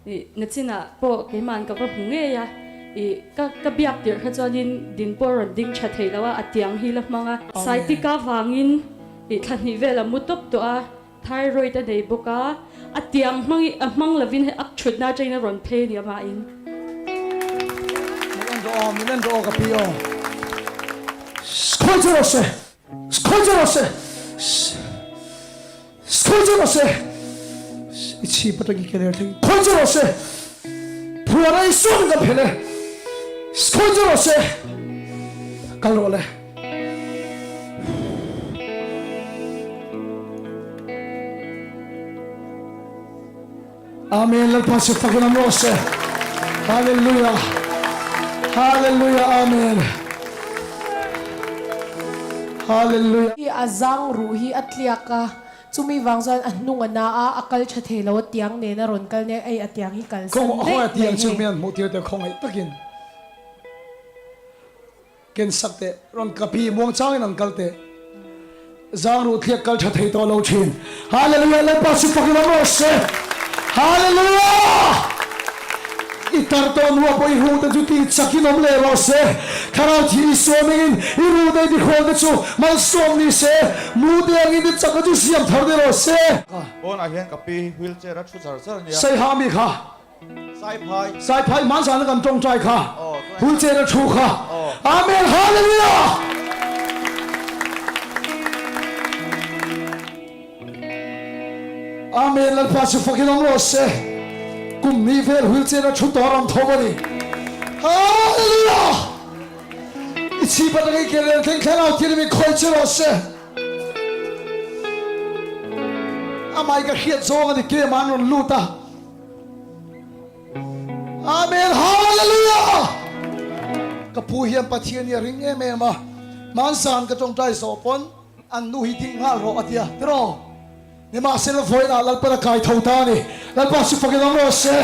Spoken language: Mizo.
Ih nachinah pawh keima'n ka va hmu ngei a, ih ka ka biak tirh kha chuanin din pawh a rawn ding tha thei lo a, a tiang hi la hmang a. Saitika vangin ih thla hnih vel a mu tawp tawh a, thyroid a nei bawk a, a tiang hmang a hmang lovin hei a thutna atangin a rawn phei a ni amahin. Min en rawh aw, min en rawh aw ka pi aw. Khawi che rawh se, khawi che rawh se. Khawi che rawh se, i chhip atangin ke ler thleng khawi che rawh se, phuar a i sawn ka phel e, khawi che rawh se, kal rawh le. Amen Lalpa chu fakin awm rawh se. Hallelujah. Hallelujah Amen. Hallelujah. Hi a zang ruh hi a tliak a, chumi vang chuan a hnung a na a, a kal tha thei lo a tiang nen a rawn kal nia, ei a tiang hi kal san daih mai hei. Chu mian hmuh tir teh khawngaih takin ken sak teh rawn kapi muang changin an kal teh zang ruh tliak kal tha thei tawh lo thin Hallelujah Lalpa chu fakin awm rawh se Hallelujah I tar tawh hnuah pawh i ruh te chu ti chakin awm leh rawh se Thlarau thi i sawm engin i ruh te i tihrawl te chu malsawm ni se Mu te angin i chakna chu siam thar ni rawh se. Pawnah hian ka pi wheelchair a thu char char nia. Saiha mi kha Saiphai. Saiphai hmanzana kan tawngtai kha wheelchair a thu kha. Amen Hallelujah. Amen Lalpa chu fakin awm rawh se. Kum hnih vel wheelchair a thu tawh a rawn tho a ni. Hallelujah. I chhip atanga i ke rel thleng thlarau thil mi khawih che rawh se. Amah i ka hriat zawng a ni kem an rawn lut a. Amen Hallelujah Ka pu hian Pathian hi a ring em em a, hmansan ka tawngtai zawh pawn an nu hi ding nghal rawh a tia tiraw? Nimahsela vawiinah Lalpan a kai tho ta a ni. Lalpa chu fakin awm rawh se.